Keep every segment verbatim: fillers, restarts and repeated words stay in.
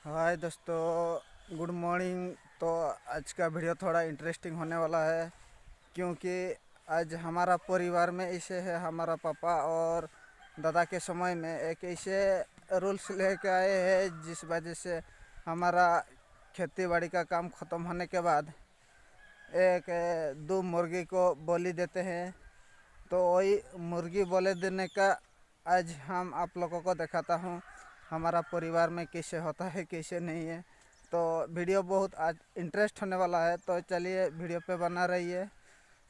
हाय दोस्तों, good morning. तो आज का वीडियो थोड़ा इंटरेस्टिंग होने वाला है, क्योंकि आज हमारा परिवार में ऐसे है, हमारा पापा और दादा के समय में एक ऐसे रूल्स लेके आए हैं, जिस वजह से हमारा खेती बाड़ी का काम ख़त्म होने के बाद एक दो मुर्गी को बलि देते हैं। तो वही मुर्गी बलि देने का आज हम आप लोगों को दिखाता हूँ, हमारा परिवार में कैसे होता है, कैसे नहीं है। तो वीडियो बहुत आज इंटरेस्ट होने वाला है, तो चलिए वीडियो पे बना रहिए,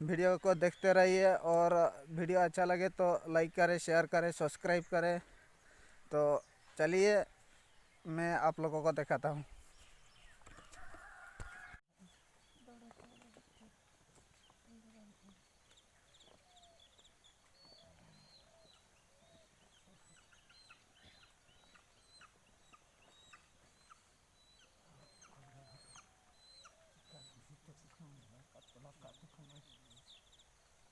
वीडियो को देखते रहिए, और वीडियो अच्छा लगे तो लाइक करें, शेयर करें, सब्सक्राइब करें। तो चलिए मैं आप लोगों को दिखाता हूँ।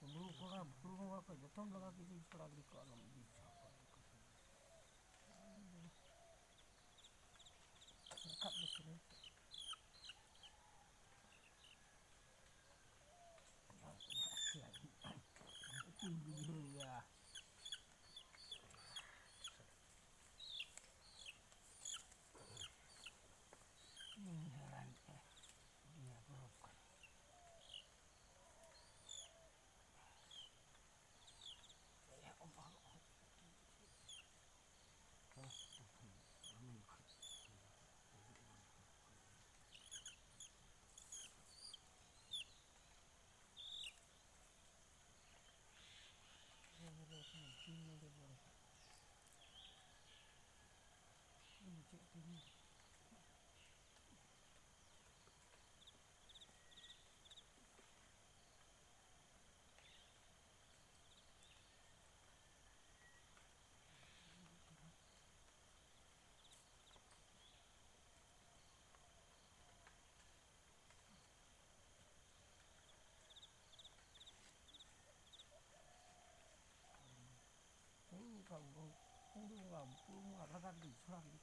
ᱵᱩᱨᱩ ᱠᱚᱲᱟ, ᱵᱩᱨᱩ ᱵᱚᱸᱜᱟ ᱠᱚ ᱡᱚᱛᱚᱱ ᱞᱟᱜᱟ ᱠᱮᱫᱟᱹᱧ, ᱛᱷᱚᱲᱟ ᱜᱤᱰᱤ ᱠᱚ ᱟᱞᱚᱢ ᱤᱫᱤ ᱦᱚᱪᱚ ᱟᱠᱚᱣᱟ᱾ ᱨᱟᱠᱟᱵ ᱫᱚ ᱯᱩᱨᱟᱹ᱾ ᱪᱮᱫ ᱤᱧ ᱵᱩᱡᱷᱟᱹᱣ ᱮᱭᱟ? ᱤᱧ ᱦᱟᱭᱨᱟᱱ ᱠᱮᱫ ᱫᱩᱱᱤᱭᱟᱹ ᱜᱚᱨᱚᱵ ᱠᱟᱱᱟ᱾ ᱵᱩᱨᱩ ᱵᱚᱸᱜᱟ, ᱵᱩᱨᱩ ᱵᱚᱸᱜᱟ, ᱵᱩᱨᱩ ᱵᱚᱸᱜᱟ ᱞᱟᱜᱟ ᱠᱮᱫᱟᱹᱧ, ᱛᱷᱚᱲᱟ ᱜᱮ᱾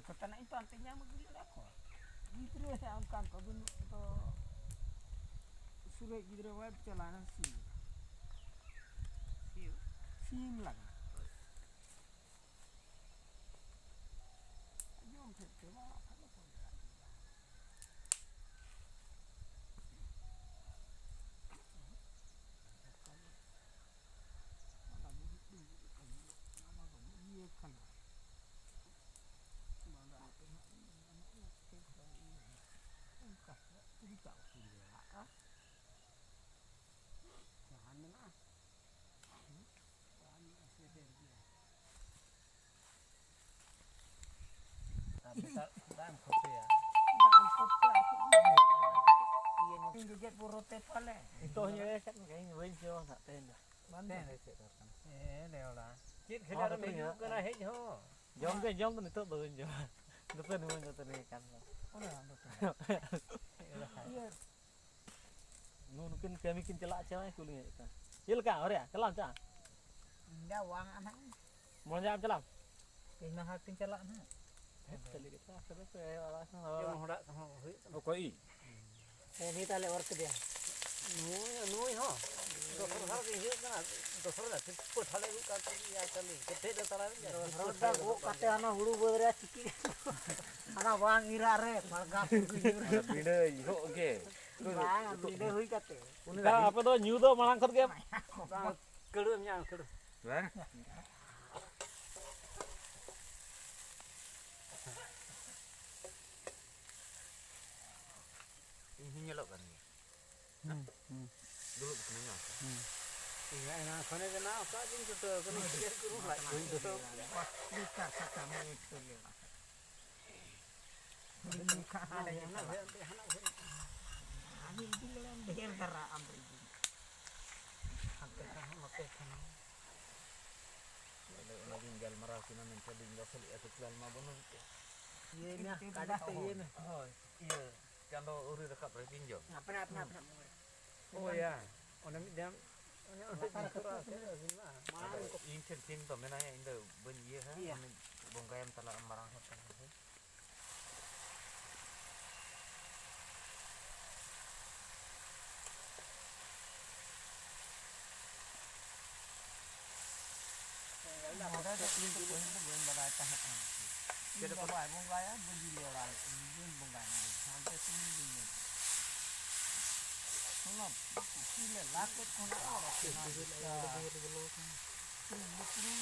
ᱠᱚᱛᱮᱱᱟᱜ ᱤᱧ ᱯᱟᱱᱛᱮ ᱧᱟᱢ ᱟᱹᱜᱩ ᱞᱮᱫᱟ ᱠᱚ᱾ ᱜᱤᱫᱽᱨᱟᱹ ᱦᱮᱸ ᱚᱱᱠᱟᱱ ᱠᱚ ᱵᱟᱹᱱᱩᱜ ᱠᱚᱫᱚ᱾ ᱥᱩᱨᱟᱹᱭ ᱜᱤᱫᱽᱨᱟᱹ ᱵᱟᱭ ᱪᱟᱞᱟᱣᱮᱱᱟ ᱥᱤᱭᱳᱜ᱾ ᱥᱤᱭᱳᱜ? ᱥᱤᱢ ᱞᱟᱜᱟ᱾ ᱦᱳᱭ᱾ ᱡᱚᱢ ᱴᱷᱮᱡ ᱛᱮ ᱢᱟ ᱟᱠᱷᱟᱱ ᱫᱚ ᱯᱚᱭᱥᱟ ᱜᱮᱭᱟ᱾ ᱚᱱᱟ ᱵᱩᱦᱩᱛ ᱫᱤᱱ ᱨᱮ ᱠᱟᱹᱢᱤ ᱚᱱᱟ ᱢᱟ ᱵᱟᱹᱱᱩᱜ ᱤᱭᱟᱹ ᱠᱟᱱᱟ᱾ ᱵᱟᱝ ᱫᱚ ᱟᱯᱮ ᱦᱟᱸᱜ ᱚᱱᱠᱟ ᱪᱮᱫ ᱞᱮᱠᱟ ᱩᱥᱩᱞ ᱡᱟᱭᱜᱟ ᱡᱟᱦᱟᱸ ᱢᱮᱱᱟᱜᱼᱟ᱾ ᱟᱨ ᱱᱮᱛᱟᱨ ᱫᱟᱜ ᱮᱢ ᱠᱷᱚᱨᱪᱟᱭᱟ᱾ ᱵᱟᱝ ᱠᱷᱚᱨᱪᱟ, ᱟᱨᱠᱤ ᱤᱭᱟᱹ ᱧᱚᱜ ᱤᱧ ᱜᱮ ᱜᱮᱫ ᱵᱚᱨᱚᱛᱮ ᱯᱟᱞᱮ᱾ ᱱᱤᱛᱚᱜ ᱦᱚᱧ ᱮᱲᱮ ᱠᱟᱫ ᱢᱮᱭᱟ, ᱤᱧ ᱵᱟᱹᱧ ᱡᱚᱢᱟ ᱱᱟᱜ ᱛᱮᱦᱮᱧ ᱫᱚ᱾ ᱵᱟᱝ ᱛᱮᱦᱮᱧ ᱫᱚ ᱪᱮᱫ ᱫᱚᱨᱠᱟᱨ? ᱦᱮᱸ, ᱞᱮᱣᱲᱟ᱾ ᱪᱮᱫ ᱠᱷᱟᱹᱞᱤ ᱟᱨᱮᱢ ᱦᱤᱡᱩᱜ ᱠᱟᱱᱟ, ᱦᱮᱡ ᱦᱚᱸ? ᱡᱚᱢ ᱫᱚᱧ ᱡᱚᱢ ᱫᱚ ᱱᱤᱛᱚᱜ ᱫᱚ ᱵᱟᱹᱧ ᱡᱚᱢᱟ᱾ ᱫᱟᱹᱛᱟᱹᱱᱤ ᱵᱟᱹᱧ ᱫᱟᱹᱛᱟᱹᱱᱤ ᱟᱠᱟᱱ ᱫᱚ᱾ ᱚᱱᱮ ᱟᱢ ᱫᱚ ᱛᱚ᱾ ᱤᱭᱟᱹ, ᱱᱩ-, ᱱᱩᱠᱤᱱ ᱠᱟᱹᱢᱤ ᱠᱤᱱ ᱪᱟᱞᱟᱜ ᱪᱮ ᱵᱟᱝ ᱠᱩᱞᱤᱧ ᱦᱩᱭᱩᱜ ᱠᱟᱱᱟ᱾ ᱪᱮᱫ ᱞᱮᱠᱟ ᱵᱟᱨᱭᱟ? ᱪᱟᱞᱟᱜ ᱟᱢ, ᱪᱟᱞᱟᱜ ᱟᱢ? ᱤᱧ ᱫᱚ ᱵᱟᱝ ᱟ ᱱᱟᱦᱟᱜ᱾ ᱢᱚᱱᱮ ᱟᱢ ᱪᱟᱞᱟᱜ ᱟᱢ? ᱤᱧ ᱢᱟ ᱦᱟᱴ ᱤᱧ ᱪᱟᱞᱟᱜ ᱱᱟᱦᱟᱜ᱾ ᱦᱮᱸ, ᱠᱷᱟᱹᱞᱤ ᱠᱟᱛᱷᱟ, ᱟᱯᱮ ᱫᱚ ᱯᱮ ᱚᱲᱟᱜ ᱠᱷᱚᱱ ᱦᱚᱲ ᱡᱮᱢᱚᱱ ᱚᱲᱟᱜ᱾ ᱦᱚᱲᱟᱜ ᱦᱚᱸ ᱦᱩᱭᱩᱜ ᱛᱟᱢᱟ᱾ ᱚᱠᱚᱭ ᱤᱧ? ᱦᱮᱸ, ᱱᱤᱛ ᱟᱞᱮ ᱚᱨ ᱠᱮᱫᱮᱭᱟ᱾ ᱱᱩᱭ, ᱱᱩᱭ ᱦᱚᱸ ᱫᱚᱥᱚᱨ ᱫᱷᱟᱨᱟ ᱜᱮ ᱦᱩᱭᱩᱜ ᱠᱟᱱᱟ᱾ ᱫᱚᱥᱚᱨ ᱫᱷᱟᱨᱟ ᱴᱷᱤᱠ ᱯᱟᱹᱴᱷᱟᱹ ᱞᱮ ᱟᱹᱜᱩ ᱠᱟᱜ ᱠᱚᱣᱟ, ᱤᱭᱟᱹ ᱪᱟᱹᱞᱤ ᱠᱮᱴᱮᱡ ᱫᱚ ᱛᱟᱲᱟᱢ ᱜᱮᱭᱟ᱾ ᱫᱚᱥᱚᱨ ᱫᱷᱟᱨᱟ ᱜᱚᱜ ᱠᱟᱛᱮ ᱦᱟᱱᱟ ᱦᱩᱲᱩ ᱵᱟᱹᱫᱽ ᱨᱮ ᱛᱤᱠᱤ᱾ ᱦᱟᱱᱟ ᱵᱟᱝ ᱤᱨᱟᱜ ᱨᱮ ᱵᱟᱲᱜᱟ ᱥᱩᱨ ᱨᱮ ᱧᱩᱨ᱾ ᱚᱱᱟ ᱵᱤᱸᱰᱟᱹ ᱡᱚᱦᱚᱜ ᱜᱮ᱾ ᱵᱟᱝ, ᱵᱤᱸᱰᱟᱹ ᱦᱩᱭ ᱠᱟᱛᱮ᱾ ᱩᱱᱤ ᱫᱚ ᱟᱯᱮ ᱫᱚ ᱧᱩ ᱫᱚ ᱢᱟᱲᱟᱝ ᱠᱷᱚᱱ ᱜᱮ᱾ ᱵᱟᱝ, ᱠᱟᱹᱲᱩ ᱮᱢ ᱧᱟᱢ, ᱠᱟᱹᱲᱩ᱾ ᱵᱟᱝ? ᱤᱧ ᱦᱚᱸᱧ ᱧᱮᱞᱚᱜ ᱠᱟᱱ ᱜᱮᱭᱟ᱾ ᱦᱩᱸ, ᱦᱩᱸ᱾ ᱫᱩᱲᱩᱵ ᱠᱟᱱᱟᱧ ᱵᱟᱝ? ᱦᱩᱸ᱾ ᱤᱧ ᱢᱟ ᱮᱱᱟᱝ ᱠᱷᱚᱱᱮ ᱵᱮᱱᱟᱣ ᱟᱠᱟᱫ ᱫᱤᱱ ᱪᱷᱩᱴᱟᱹᱣ ᱠᱟᱱᱟ, ᱪᱮᱫ ᱠᱚ ᱞᱟᱡ ᱠᱚᱧ ᱫᱷᱩᱨᱟᱹᱣ ᱠᱮᱫᱟ᱾ ᱵᱮᱠᱟᱨ ᱠᱟᱛᱷᱟ ᱢᱮᱱ ᱦᱚᱪᱚ ᱞᱮᱫᱟ᱾ ᱦᱟᱸᱰᱮ ᱦᱟᱸᱰᱮ ᱦᱟᱸᱰᱮ ᱦᱟᱸᱰᱮ ᱦᱟᱸᱰᱮ ᱦᱟᱸᱰᱮ ᱤᱫᱤ ᱞᱮᱢ ᱰᱷᱮᱨ ᱫᱷᱟᱨᱟ ᱟᱢ ᱫᱚ ᱤᱫᱤ᱾ ᱦᱟᱱᱛᱮ ᱠᱷᱚᱱ ᱦᱚᱸ ᱱᱚᱛᱮ ᱠᱷᱚᱱ ᱦᱚᱸ᱾ ᱟᱫᱚ ᱚᱱᱟ ᱜᱤᱧ ᱜᱟᱞᱢᱟᱨᱟᱣ ᱠᱤᱱᱟ ᱢᱮᱱᱛᱮ ᱟᱫᱚᱧ ᱫᱚ ᱠᱷᱟᱹᱞᱤ ᱟᱹᱛᱩ ᱠᱷᱮᱞ ᱢᱟ ᱵᱟᱹᱱᱩᱜ ᱛᱮ᱾ ᱤᱭᱟᱹᱭ ᱢᱮ, ᱠᱟᱰᱮᱡ ᱛᱮ ᱤᱭᱟᱹᱭ ᱢᱮ᱾ ᱦᱳᱭ, ᱤᱭᱟᱹ ᱪᱟᱸᱫᱚ ᱟᱹᱣᱨᱤ ᱨᱟᱠᱟᱵ ᱨᱮ ᱵᱤᱧ ᱡᱚᱢ᱾ ᱟᱯᱱᱟ, ᱟᱯᱱᱟ, ᱟᱯᱱᱟ᱾ ᱳᱭᱟ, ᱚᱱᱮ ᱢᱤᱫ ᱫᱷᱟᱣ, ᱚᱱᱮ ᱚᱸᱰᱮ ᱞᱟᱛᱟᱨ ᱵᱤᱧ ᱠᱚᱨᱟᱣ ᱠᱟᱛᱮ ᱠᱟᱛᱮ ᱟᱹᱵᱤᱱ ᱢᱟ᱾ ᱢᱟᱲᱟᱝ ᱟᱫᱚ ᱠᱚ ᱤᱧ ᱴᱷᱮᱱ ᱥᱤᱢ ᱫᱚ ᱢᱮᱱᱟᱭᱟ, ᱤᱧ ᱫᱚ ᱵᱟᱹᱧ ᱤᱭᱟᱹ ᱦᱟ, ᱤᱭᱟᱹ᱾ ᱩᱱᱤ ᱵᱚᱸᱜᱟᱭᱮᱢ ᱪᱟᱞᱟᱜᱼᱟ ᱢᱟᱨᱟᱝ ᱦᱚᱲ ᱠᱟᱱᱟ ᱥᱮ? ᱱᱚᱰᱮ ᱫᱚ ᱤᱧ ᱫᱚ ᱯᱟᱹᱦᱤᱞ ᱫᱚ ᱵᱟᱹᱧ ᱵᱟᱰᱟᱭ ᱛᱟᱦᱮᱸᱫ᱾ ᱤᱧ ᱵᱟᱵᱟᱭ ᱵᱚᱸᱜᱟᱭᱟ, ᱵᱟᱹᱧ ᱞᱟᱹᱭ ᱵᱟᱲᱟ ᱞᱮᱫ ᱤᱧ ᱵᱟᱹᱧ ᱵᱚᱸᱜᱟᱭᱟ ᱱᱚᱰᱮ, ᱥᱟᱶᱛᱮ ᱥᱩᱢᱩᱝ ᱜᱤᱧ ᱞᱟᱹᱭ᱾ ᱚᱱᱟ ᱯᱩᱠᱷᱨᱤ ᱞᱮ ᱞᱟ ᱠᱮᱫ ᱠᱷᱚᱱᱟᱜ ᱟᱨ ᱚᱱᱟ ᱞᱩᱛᱩᱨ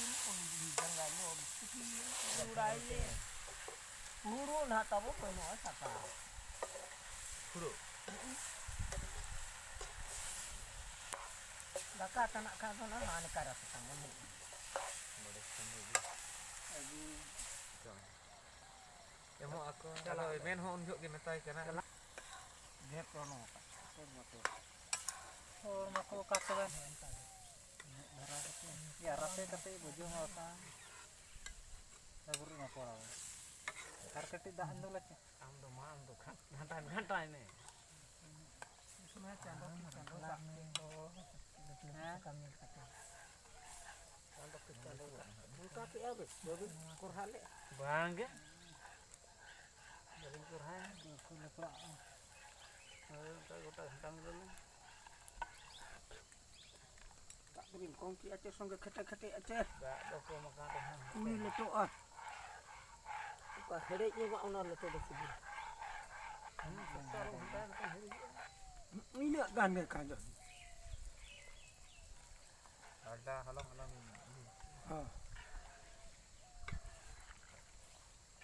ᱨᱮ ᱚᱸᱰᱮ ᱡᱟᱸᱜᱟ ᱞᱚᱦᱚᱫ ᱯᱩᱠᱷᱨᱤ ᱡᱩᱲᱟᱭ ᱞᱮ᱾ ᱦᱩᱲᱩ ᱱᱟᱦᱟᱜ ᱛᱟᱵᱚ ᱵᱟᱹᱱᱩᱜᱼᱟ ᱥᱟᱠᱟ᱾ ᱦᱩᱲᱩ? ᱫᱟᱠᱟ ᱛᱟᱱᱟᱜ ᱠᱷᱟᱱ ᱫᱚ ᱱᱟᱦᱟᱜ ᱱᱚᱝᱠᱟ ᱨᱟᱥᱮ ᱛᱟᱵᱚᱱ ᱦᱩᱭᱩᱜᱼᱟ᱾ ᱵᱟᱲᱮ ᱠᱷᱟᱱ ᱫᱚ ᱟᱹᱜᱩ᱾ ᱮᱢᱚᱜ ᱟᱠᱚ᱾ ᱪᱟᱞᱟᱜ ᱟᱫᱚ ᱟᱞᱮ᱾ ᱢᱮᱱ ᱦᱚᱸ ᱩᱱ ᱡᱚᱦᱚᱜ ᱜᱮ ᱢᱮᱛᱟᱭ ᱠᱟᱱᱟ᱾ ᱪᱟᱞᱟᱜ᱾ ᱰᱷᱮᱨ ᱠᱚ ᱱᱚᱣᱟ ᱠᱟᱜ᱾ ᱦᱚᱲ ᱢᱟᱠᱚ᱾ ᱦᱚᱲ ᱢᱟᱠᱚ ᱚᱠᱟ ᱠᱚᱨᱮ? ᱩᱱᱟᱹᱜ ᱫᱷᱟᱨᱟ ᱠᱟᱛᱮ᱾ ᱭᱟ, ᱨᱟᱥᱮ ᱠᱟᱛᱮ ᱵᱩᱡᱷᱟᱹᱣ ᱢᱟ ᱵᱟᱠᱷᱟᱱ᱾ ᱰᱟᱹᱵᱽᱨᱟᱹᱜ ᱢᱟᱠᱚ ᱚᱲᱟᱜ ᱨᱮ᱾ ᱟᱨ ᱠᱟᱹᱴᱤᱡ ᱫᱟᱜ ᱮᱢ ᱫᱩᱞ ᱟᱪᱪᱷᱟ᱾ ᱟᱢ ᱫᱚ ᱢᱟ, ᱟᱢ ᱫᱚ ᱜᱷᱟᱱ-, ᱜᱷᱟᱱᱴᱟᱭ, ᱜᱷᱟᱱᱴᱟᱭ ᱢᱮ᱾ ᱤᱥᱢᱟ ᱪᱟᱸᱫᱚ ᱠᱤ ᱪᱟᱸᱫᱚ ᱥᱟᱵ ᱠᱮᱫ ᱠᱚ᱾ ᱦᱮᱸ? ᱪᱟᱸᱫᱚ ᱠᱤ ᱪᱟᱸᱫᱚ ᱥᱟᱵ᱾ ᱚᱱᱠᱟ ᱠᱮᱜᱼᱟ ᱵᱮᱥ, ᱵᱟᱹᱵᱤᱱ ᱠᱚᱨᱦᱟ ᱞᱮᱜᱼᱟ? ᱵᱟᱝ ᱜᱮ᱾ ᱵᱟᱹᱞᱤᱧ ᱠᱚᱨᱦᱟᱭᱟ᱾ ᱩᱱᱠᱩ ᱱᱤᱛᱚᱜ ᱦᱳᱭ, ᱚᱱᱠᱟ ᱜᱚᱴᱟ ᱜᱷᱟᱱᱴᱟ ᱢᱤᱞᱟᱹᱣ ᱞᱮᱱ᱾ ᱫᱟᱜ ᱫᱚᱵᱤᱱ ᱠᱚᱢ ᱠᱮᱜᱼᱟ ᱪᱮ, ᱥᱚᱸᱜᱮ ᱠᱷᱮᱴᱮ ᱠᱷᱮᱴᱮ ᱟᱪᱮ? ᱫᱟᱜ ᱫᱚ ᱠᱚᱢ ᱟᱠᱟᱱ ᱨᱮᱦᱚᱸ᱾ ᱩᱱᱤ ᱞᱮᱴᱚᱜᱼᱟ᱾ ᱚᱠᱟ ᱦᱮᱰᱮᱡ ᱧᱚᱜᱚᱜᱼᱟ, ᱚᱱᱟ ᱞᱮᱴᱚ ᱫᱚ ᱥᱤᱵᱤᱞ᱾ ᱦᱩᱸ, ᱥᱚᱠᱛᱚ ᱟᱨᱚ ᱜᱷᱟᱱᱴᱟ ᱜᱷᱟᱱᱴᱟ ᱦᱮᱰᱮᱡᱚᱜᱼᱟ᱾ ᱤᱱᱟᱹᱜ ᱜᱟᱱ ᱜᱮ ᱠᱷᱟᱸᱡᱚ᱾ ᱟᱞᱰᱟ ᱦᱚᱞᱚᱝ ᱟᱞᱚᱢ ᱤᱭᱟᱹ᱾ ᱦᱚᱸ᱾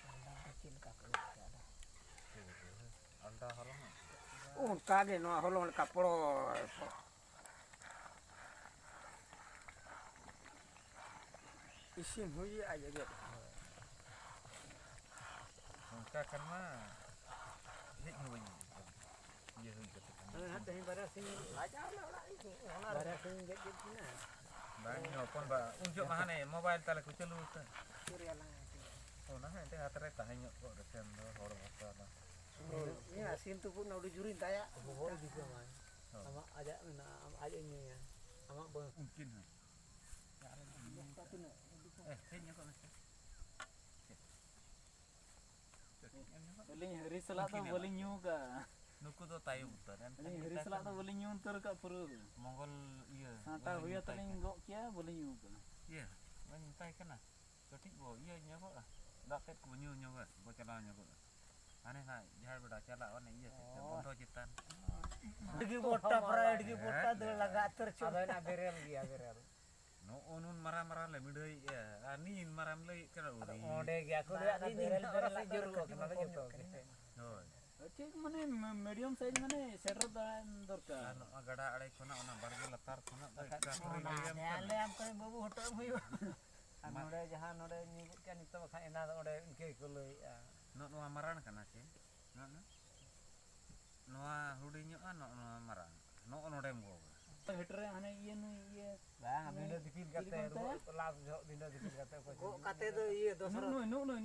ᱟᱞᱰᱟ ᱫᱚ ᱪᱮᱫ ᱞᱮᱠᱟ ᱠᱚ ᱤᱭᱟᱹ ᱠᱮᱫᱟ? ᱟᱞᱰᱟ ᱦᱚᱞᱚᱝ? ᱚᱱᱠᱟ ᱜᱮ ᱱᱚᱣᱟ ᱦᱚᱞᱚᱝ ᱞᱮᱠᱟ ᱯᱚᱲᱚ ᱯᱚᱲᱚ᱾ ᱤᱥᱤᱱ ᱦᱩᱭ ᱟᱡ ᱟᱡ᱾ ᱚᱱᱠᱟ ᱠᱷᱟᱱ ᱢᱟ ᱦᱮᱡ ᱦᱚᱸ ᱵᱟᱹᱧ ᱦᱮᱡ ᱠᱟᱱᱟ᱾ ᱤᱭᱟᱹ ᱦᱩᱭ ᱠᱟᱛᱮ ᱠᱷᱟᱱ᱾ ᱦᱮᱸ, ᱦᱮᱸ, ᱛᱮᱦᱮᱧ ᱵᱟᱨᱭᱟ ᱥᱤᱢ, ᱵᱟᱨᱭᱟ ᱥᱤᱢ ᱜᱮᱫ ᱠᱮᱫ ᱠᱤᱱᱟ᱾ ᱵᱟᱝ, ᱤᱧ ᱦᱚᱯᱚᱱ ᱵᱟ, ᱩᱱ ᱡᱚᱦᱚᱜ ᱢᱟ ᱦᱟᱱᱮ ᱢᱳᱵᱟᱭᱤᱞ ᱛᱟᱞᱮ ᱠᱚ ᱪᱟᱹᱞᱩ ᱟᱠᱟᱫ᱾ ᱪᱮᱫ ᱨᱮᱭᱟᱜ ᱞᱟᱝ ᱦᱟᱹᱴᱤᱧᱟ? ᱚᱱᱟ ᱦᱚᱸ ᱮᱱᱛᱮ ᱦᱟᱛ ᱨᱮ ᱛᱟᱦᱮᱸ ᱧᱚᱜ ᱠᱚᱜ ᱨᱮᱥᱮ ᱫᱚ ᱦᱚᱲ ᱵᱷᱟᱥᱟ ᱫᱚ᱾ ᱦᱮᱸ, ᱥᱤᱢ ᱛᱩᱯᱩᱫ ᱨᱮᱱᱟᱜ ᱟᱹᱰᱤ ᱡᱳᱨᱤᱧ ᱫᱟᱭᱟ᱾ ᱵᱚᱦᱚᱜ ᱤᱫᱤ ᱠᱚ ᱢᱟᱭ᱾ ᱦᱳᱭ᱾ ᱟᱢᱟᱜ ᱟᱡᱟᱜ ᱢᱮᱱᱟᱜᱼᱟ, ᱟᱢ ᱟᱡ ᱮ ᱧᱩᱭᱟ᱾ ᱟᱢᱟᱜ ᱵᱟᱹᱦᱩ᱾ ᱩᱱᱠᱤᱱ ᱦᱚᱸ᱾ ᱚᱠᱟ ᱛᱤᱱᱟᱹᱜ? ᱮ, ᱦᱮᱡ ᱧᱚᱜᱚᱜ ᱢᱮᱥᱮ᱾ ᱟᱹᱞᱤᱧ ᱦᱟᱹᱨᱤ ᱥᱟᱞᱟᱜ ᱫᱚ ᱩᱱᱠᱤᱱ ᱵᱟᱹᱞᱤᱧ ᱧᱩ ᱟᱠᱟᱫᱼᱟ᱾ ᱱᱩᱠᱩ ᱫᱚ ᱛᱟᱭᱚᱢ ᱩᱛᱟᱹᱨ᱾ ᱮᱱᱠᱷᱟᱱ ᱟᱹᱞᱤᱧ ᱦᱟᱹᱨᱤ ᱢᱮᱛᱟᱭ ᱥᱟᱞᱟᱜ ᱫᱚ ᱠᱟᱱᱟ, ᱵᱟᱹᱞᱤᱧ ᱧᱩ ᱩᱛᱟᱹᱨ ᱟᱠᱟᱫ ᱯᱩᱨᱟᱹ᱾ ᱢᱚᱝᱜᱚᱞ ᱤᱭᱟᱹ ᱥᱟᱶᱛᱟ ᱵᱟᱹᱞᱤᱧ ᱦᱩᱭ ᱢᱮᱛᱟᱭ ᱟᱛᱮᱞᱤᱧ ᱠᱟᱱᱟ᱾ ᱜᱚᱜ ᱠᱮᱭᱟ, ᱵᱟᱹᱞᱤᱧ ᱧᱩ ᱟᱠᱟᱫᱼᱟ᱾ ᱤᱭᱟᱹ, ᱵᱟᱹᱧ ᱢᱮᱛᱟᱭ ᱠᱟᱱᱟ᱾ ᱠᱟᱹᱴᱤᱡ ᱵᱚ ᱤᱭᱟᱹ ᱧᱚᱜᱚᱜᱼᱟ, ᱫᱟᱜ ᱛᱮᱫ ᱠᱚᱵᱚ ᱧᱩ ᱧᱚᱜᱟ, ᱵᱚ ᱪᱟᱞᱟᱣ ᱧᱚᱜᱚᱜᱼᱟ᱾ ᱦᱟᱱᱮ ᱦᱟᱸᱜ ᱡᱷᱟᱲ ᱵᱮᱲᱟ ᱪᱟᱞᱟᱜ, ᱚᱱᱮ ᱤᱭᱟᱹ ᱥᱮᱫ ᱛᱮ, ᱚ᱾ ᱵᱚᱱᱫᱷᱚ ᱪᱮᱛᱟᱱ᱾ ᱟᱹᱰᱤ ᱜᱮ ᱵᱚᱴᱟ, ᱯᱨᱟᱭ ᱟᱹᱰᱤ ᱜᱮ ᱵᱚᱴᱟ, ᱦᱮᱸ? ᱫᱟᱹᱲ ᱞᱟᱜᱟ ᱩᱛᱟᱹᱨ ᱪᱚ᱾ ᱟᱫᱚ ᱚᱱᱟ ᱵᱮᱨᱮᱞ ᱜᱮᱭᱟ, ᱵᱮᱨᱮᱞ᱾ ᱱᱚᱜᱼᱚ ᱱᱩᱱ ᱢᱟᱨᱟᱝ ᱢᱟᱨᱟᱝ ᱞᱮ ᱢᱤᱰᱟᱹᱭᱮᱫᱼᱟ, ᱟᱨ ᱱᱤᱱ ᱢᱟᱨᱟᱝ ᱞᱟᱹᱭᱮᱫ ᱠᱟᱱᱟ, ᱟᱫᱚ ᱩᱨᱤ᱾ ᱚᱸᱰᱮ ᱜᱮ ᱟᱠᱚ ᱵᱟᱝ, ᱞᱟᱹᱭᱟ, ᱚᱱᱟ ᱱᱤᱱ ᱵᱮᱨᱮᱞ ᱦᱚᱲ ᱵᱮᱨᱮᱞ ᱥᱮᱫ ᱟᱜ ᱫᱚ ᱡᱳᱨ ᱠᱚᱢ ᱠᱟᱱᱟ, ᱧᱚᱜ ᱡᱚᱛᱚ ᱠᱟᱱᱟ᱾ ᱜᱮ᱾ ᱦᱳᱭ᱾ ᱴᱷᱤᱠ, ᱢᱟᱱᱮ, ᱢᱤ-, ᱢᱤᱰᱤᱭᱟᱢ ᱥᱟᱭᱤᱡᱽ, ᱢᱟᱱᱮ, ᱥᱮᱴᱮᱨ ᱫᱟᱲᱮ ᱫᱚᱨᱠᱟᱨ᱾ ᱟᱨ ᱱᱚᱣᱟ ᱜᱟᱰᱟ ᱟᱲᱮ ᱠᱷᱚᱱᱟᱜ ᱚᱱᱟ ᱵᱟᱲᱜᱮ ᱞᱟᱛᱟᱨ ᱠᱷᱚᱱᱟᱜ ᱫᱚ ᱵᱟᱠᱷᱟᱡ ᱮᱠᱴᱟ ᱦᱚᱸ ᱦᱩᱰᱤᱧ ᱚᱱᱟ ᱢᱤᱰᱤᱭᱟᱢ ᱦᱮᱸ, ᱠᱟᱱᱟ᱾ ᱞᱟᱹᱭᱟᱢ ᱠᱟᱹᱱᱟᱹᱧ, ᱵᱟᱹᱵᱩ, ᱦᱚᱴᱚᱜ ᱮᱢ ᱦᱩᱭᱩᱜᱼᱟ᱾ ᱟᱨ ᱢᱟ- ᱱᱚᱰᱮ ᱡᱟᱦᱟᱸ ᱱᱚᱰᱮ ᱧᱩ ᱜᱚᱫ ᱠᱮᱜᱼᱟ, ᱱᱤᱛᱚᱜ ᱵᱟᱠᱷᱟᱡ ᱮᱱᱟ ᱫᱚ ᱚᱸᱰᱮ ᱤᱱᱠᱟᱹ ᱜᱮᱠᱚ ᱞᱟᱹᱭᱮᱜᱼᱟ᱾ ᱱᱚᱜᱼᱚ ᱱᱚᱣᱟ ᱢᱟᱨᱟᱝ ᱠᱟᱱᱟ ᱪᱮ? ᱱᱚᱜᱼᱚ ᱱᱚᱣᱟ? ᱱᱚᱣᱟ ᱦᱩᱰᱤᱧᱚᱜᱼᱟ, ᱱᱚᱜᱼᱚ ᱱᱚᱣᱟ ᱢᱟᱨᱟᱝ᱾ ᱱᱚᱜᱼᱚ ᱱᱚᱰᱮᱢ ᱜᱚᱜᱟ᱾ ᱦᱮᱴ ᱨᱮ ᱦᱟᱱᱮ ᱤᱭᱟᱹ ᱱᱩᱭ ᱤᱭᱟᱹ, ᱵᱟᱝ, ᱦᱟᱱᱮ ᱵᱤᱸᱰᱟᱹ ᱫᱤᱯᱤᱞ ᱪᱤᱞᱤ ᱠᱟᱛᱮ ᱠᱚ ᱢᱮᱛᱟᱭᱟ? ᱨᱩᱣᱟᱹᱲ ᱞᱟᱥ ᱡᱚᱦᱚᱜ ᱵᱤᱸᱰᱟᱹ ᱫᱤᱯᱤᱞ ᱠᱟᱛᱮ ᱚᱠᱚᱭ ᱪᱚ ᱜᱚᱜ ᱠᱟᱛᱮ ᱫᱚ ᱤᱭᱟᱹ ᱫᱚᱥᱨᱚ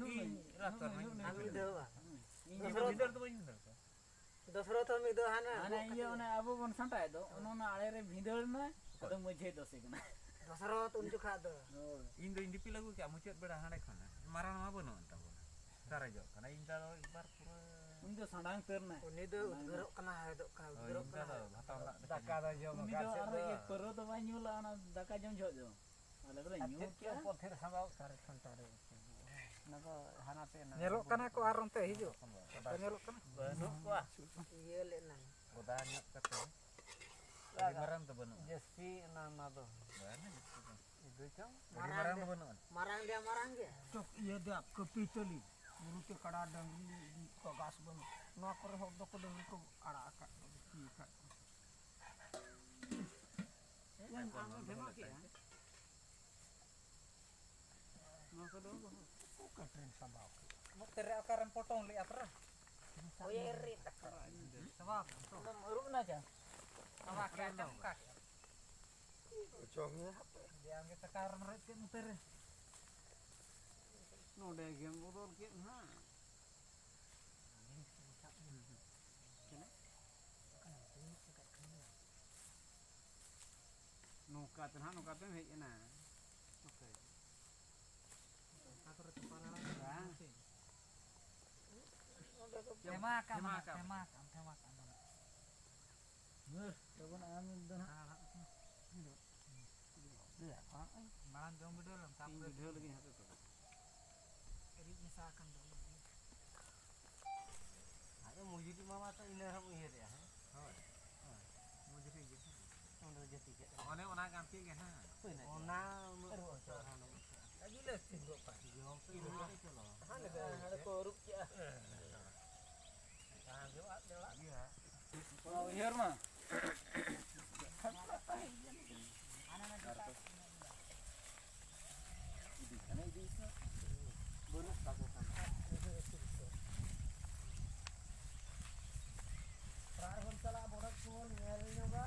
ᱤᱧ ᱨᱟᱛᱚᱨ ᱤᱧ ᱟᱨ ᱢᱤᱫ ᱫᱷᱟᱣ ᱵᱟᱝ᱾ ᱤᱧ ᱫᱚᱥᱨᱚ ᱵᱷᱤᱸᱫᱟᱹᱲ ᱫᱚ ᱵᱟᱹᱧ ᱵᱷᱤᱸᱫᱟᱹᱲ ᱠᱚᱣᱟ᱾ ᱫᱚᱥᱨᱚ ᱛᱚ ᱢᱤᱫ ᱫᱷᱟᱣ ᱦᱟᱱᱟ ᱦᱟᱱᱮ ᱜᱚᱜ ᱤᱭᱟᱹ ᱠᱟᱛᱮ᱾ ᱚᱱᱮ ᱟᱵᱚ ᱵᱚᱱ ᱥᱟᱸᱴᱟᱭ ᱫᱚ, ᱚᱱᱮ ᱚᱱᱟ ᱟᱲᱮ ᱨᱮ ᱵᱷᱤᱸᱫᱟᱹᱲ ᱮᱱᱟᱭ, ᱟᱫᱚ ᱢᱟᱹᱡᱷᱤ ᱫᱚᱥᱮ ᱠᱟᱱᱟ᱾ ᱫᱚᱥᱨᱚ ᱩᱱ ᱡᱚᱠᱷᱟᱜ ᱫᱚ᱾ ᱦᱳᱭ᱾ ᱤᱧ ᱫᱚᱧ ᱫᱤᱯᱤᱞ ᱟᱹᱜᱩ ᱠᱮᱜᱼᱟ ᱢᱩᱪᱟᱹᱫ ᱵᱮᱲᱟ ᱦᱟᱸᱰᱮ ᱠᱷᱚᱱᱟᱜ᱾ ᱢᱟᱨᱟᱝ ᱢᱟ ᱵᱟᱹᱱᱩᱜ ᱟᱱ ᱛᱟᱵᱚᱱᱟ᱾ ᱥᱟᱨᱮᱡᱚᱜ ᱠᱟᱱᱟ᱾ ᱤᱧ ᱫᱚ ᱟᱫᱚ ᱮᱠᱵᱟᱨ ᱯᱩᱨᱟᱹ ᱩᱱᱤ ᱫᱚ ᱥᱟᱸᱰᱟᱝ ᱩᱫᱽᱜᱟᱹᱨᱚᱜ ᱠᱟᱱᱟ, ᱦᱚᱭ ᱫᱚᱜ ᱠᱟᱱᱟ, ᱦᱳᱭ, ᱩᱫᱽᱜᱟᱹᱨᱚᱜ ᱤᱧ ᱫᱚ ᱠᱟᱱᱟ᱾ ᱟᱫᱚ ᱵᱷᱟᱛᱟᱣ ᱨᱮᱱᱟᱜ ᱞᱮᱠᱟ ᱫᱟᱠᱟ ᱫᱚ ᱡᱚᱢ ᱩᱱᱤ ᱫᱚ ᱟᱠᱟᱫ ᱥᱮᱫ ᱟᱨᱚ ᱫᱚ᱾ ᱤᱭᱟᱹ ᱯᱟᱹᱣᱨᱟᱹ ᱫᱚ ᱵᱟᱭ ᱧᱩ ᱞᱮᱫᱼᱟ, ᱚᱱᱟ ᱫᱟᱠᱟ ᱡᱚᱢ ᱡᱚᱦᱚᱜ ᱫᱚ᱾ ᱟᱞᱮ ᱫᱚᱞᱮ ᱟᱨ ᱧᱩ ᱪᱮᱫ ᱪᱚ ᱠᱮᱜᱼᱟ᱾ ᱯᱚᱞᱛᱷᱤᱱ ᱨᱮ ᱥᱟᱢᱵᱟᱣ ᱠᱟᱜ᱾ ᱚᱱᱟ ᱫᱚ ᱦᱟᱱᱟ ᱛᱮ ᱚᱱᱟ ᱧᱮᱞᱚᱜ ᱠᱟᱱᱟ ᱠᱚ ᱟᱨ ᱚᱱᱛᱮ ᱦᱤᱡᱩᱜ᱾ ᱵᱟᱠᱚ ᱧᱮᱞᱚᱜ ᱠᱟᱱᱟ? ᱵᱟᱹᱱᱩᱜ ᱠᱚᱣᱟ᱾ ᱤᱭᱟᱹ ᱞᱮᱱᱟ᱾ ᱜᱚᱫᱟ ᱧᱚᱜ ᱠᱟᱛᱮ᱾ ᱟᱹᱰᱤ ᱢᱟᱨᱟᱝ ᱫᱚ ᱵᱟᱹᱱᱩᱜᱼᱟ᱾ ᱡᱟᱹᱥᱛᱤ ᱚᱱᱟ, ᱚᱱᱟ ᱫᱚ᱾ ᱵᱟᱝᱟ, ᱡᱟᱹᱥᱛᱤ ᱫᱚ᱾ ᱤᱫᱩ ᱪᱚᱝ᱾ ᱟᱹᱰᱤ ᱢᱟᱨᱟᱝ ᱫᱚ ᱵᱟᱹᱱᱩᱜᱼᱟ᱾ ᱢᱟᱨᱟᱝ ᱜᱮᱭᱟ, ᱢᱟᱨᱟᱝ ᱜᱮᱭᱟ᱾ ᱪᱚᱠ ᱤᱭᱟᱹ ᱫᱚ ᱠᱟᱹᱯᱤ ᱛᱟᱹᱞᱤ᱾ ᱵᱩᱨᱩ ᱛᱮ ᱠᱟᱰᱟ ᱰᱟᱹᱝᱨᱤ ᱤᱫᱤ ᱠᱚ ᱜᱷᱟᱥ ᱵᱟᱹᱱᱩᱜ᱾ ᱱᱚᱣᱟ ᱠᱚᱨᱮ ᱦᱚᱲ ᱫᱚᱠᱚ ᱰᱟᱹᱝᱨᱤ ᱠᱚ ᱟᱲᱟᱜ ᱟᱠᱟᱫ ᱠᱚᱣᱟ, ᱵᱤᱠᱤ ᱟᱠᱟᱫ ᱠᱚᱣᱟ᱾ ᱤᱧ ᱟᱢ ᱮᱢ ᱵᱷᱮᱢᱟ ᱠᱮᱜᱼᱟ᱾ ᱱᱚᱣᱟ ᱠᱚᱫᱚ ᱚᱠᱟ ᱴᱨᱮᱱ ᱥᱟᱢᱵᱟᱣ ᱠᱮᱫᱟ? ᱱᱚᱛᱮ ᱨᱮ ᱚᱠᱟᱨᱮᱢ ᱯᱚᱴᱚᱢ ᱞᱮᱜᱼᱟ ᱯᱮᱨᱟ? ᱳᱭ ᱨᱮ ᱛᱟᱠᱚ᱾ ᱥᱟᱢᱵᱟᱣ ᱠᱮᱫᱟ ᱛᱚ? ᱟᱫᱚᱢ ᱟᱹᱨᱩᱵ ᱮᱱᱟ ᱪᱮ? ᱥᱟᱢᱵᱟᱣ ᱠᱮᱫᱟ, ᱪᱚᱢᱠᱟ ᱠᱮᱫᱟ᱾ ᱚᱪᱚᱜ ᱢᱮ ᱦᱟᱯᱮ᱾ ᱡᱮ ᱟᱢᱜᱮ ᱴᱟᱠᱟ ᱨᱮᱢ ᱨᱮᱡ ᱠᱮᱫ ᱱᱚᱛᱮ ᱨᱮ᱾ ᱱᱚᱰᱮ ᱜᱮᱢ ᱵᱚᱫᱚᱞ ᱠᱮᱫ ᱱᱟᱦᱟᱜ᱾ ᱱᱚᱝᱠᱟ ᱛᱮ ᱱᱟᱦᱟᱜ, ᱱᱚᱝᱠᱟ ᱛᱮᱢ ᱦᱮᱡ ᱮᱱᱟ᱾ ᱱᱚᱛᱮ᱾ ᱚᱠᱟ ᱠᱚᱨᱮ ᱛᱚᱯᱟ ᱞᱟᱲᱟ ᱵᱟᱝ᱾ ᱥᱮ? ᱛᱮᱢᱟ ᱠᱟᱜ ᱢᱮ, ᱛᱮᱢᱟ ᱠᱟᱜ ᱢᱮ᱾ ᱛᱮᱢᱟ ᱠᱟᱜ ᱢᱮ, ᱛᱮᱢᱟ ᱠᱟᱜ ᱢᱮ᱾ ᱵᱮᱥ, ᱛᱟᱵᱚᱱ ᱟᱢ ᱫᱚ ᱱᱟᱦᱟᱜ᱾ ᱢᱟᱲᱟᱝ ᱡᱚᱢ ᱵᱤᱰᱟᱹᱣ ᱞᱮᱢ, ᱤᱧ ᱛᱟᱨᱯᱚᱨᱮ ᱵᱤᱰᱟᱹᱣ ᱞᱮᱜᱤᱧ ᱦᱟᱯᱮ ᱛᱚᱵᱮ᱾ ᱨᱤᱫ ᱢᱮᱥᱟ ᱟᱠᱟᱱ ᱫᱚ᱾ ᱟᱫᱚ ᱢᱩᱡᱩᱨᱤ ᱢᱟᱢᱟ ᱛᱚ ᱤᱱᱟᱹ ᱦᱚᱸᱢ ᱩᱭᱦᱟᱹᱨᱮᱜᱼᱟ, ᱦᱮᱸ? ᱦᱳᱭ᱾ ᱦᱳᱭ᱾ ᱢᱩᱡᱩᱨᱤ ᱜᱮ᱾ ᱚᱸᱰᱮ ᱡᱟᱹᱛᱤ ᱠᱮᱫ᱾ ᱚᱱᱮ ᱚᱱᱟ ᱜᱟᱱᱛᱤ ᱜᱮ ᱦᱟᱸᱜ᱾ ᱦᱩᱭᱱᱟ᱾ ᱚᱱᱟ ᱩᱱᱟᱹᱜ ᱟᱹᱜᱩ ᱦᱚᱪᱚ᱾ ᱪᱟᱨᱦᱟᱣ ᱱᱟᱢ᱾ ᱟᱹᱜᱩ ᱞᱮ ᱥᱤᱢ ᱜᱚᱜ ᱠᱟᱜ᱾ ᱡᱚᱢ ᱯᱮ, ᱤᱱᱟᱹ ᱜᱮ ᱪᱚᱞᱚ᱾ ᱦᱟᱸᱰᱮ ᱠᱚ ᱟᱹᱨᱩᱵ ᱠᱮᱜᱼᱟ᱾ ᱵᱟᱝ ᱦᱩᱭᱩᱜᱼᱟ, ᱫᱮᱣᱟᱜ᱾ ᱤᱭᱟᱹ᱾ ᱚᱱᱟ ᱩᱭᱦᱟᱹᱨ ᱢᱟ᱾ ᱤᱫᱤ ᱠᱷᱟᱱᱮ ᱤᱫᱤ ᱠᱷᱟᱱ᱾ ᱵᱟᱹᱱᱩᱜ ᱛᱟᱠᱚ ᱠᱷᱟᱱ᱾ ᱚᱲᱟᱜ ᱨᱮᱵᱚᱱ ᱪᱟᱞᱟᱜᱼᱟ, ᱵᱚᱰᱚᱡ ᱠᱚᱵᱚᱱ ᱧᱮᱞ ᱧᱚᱜᱟ᱾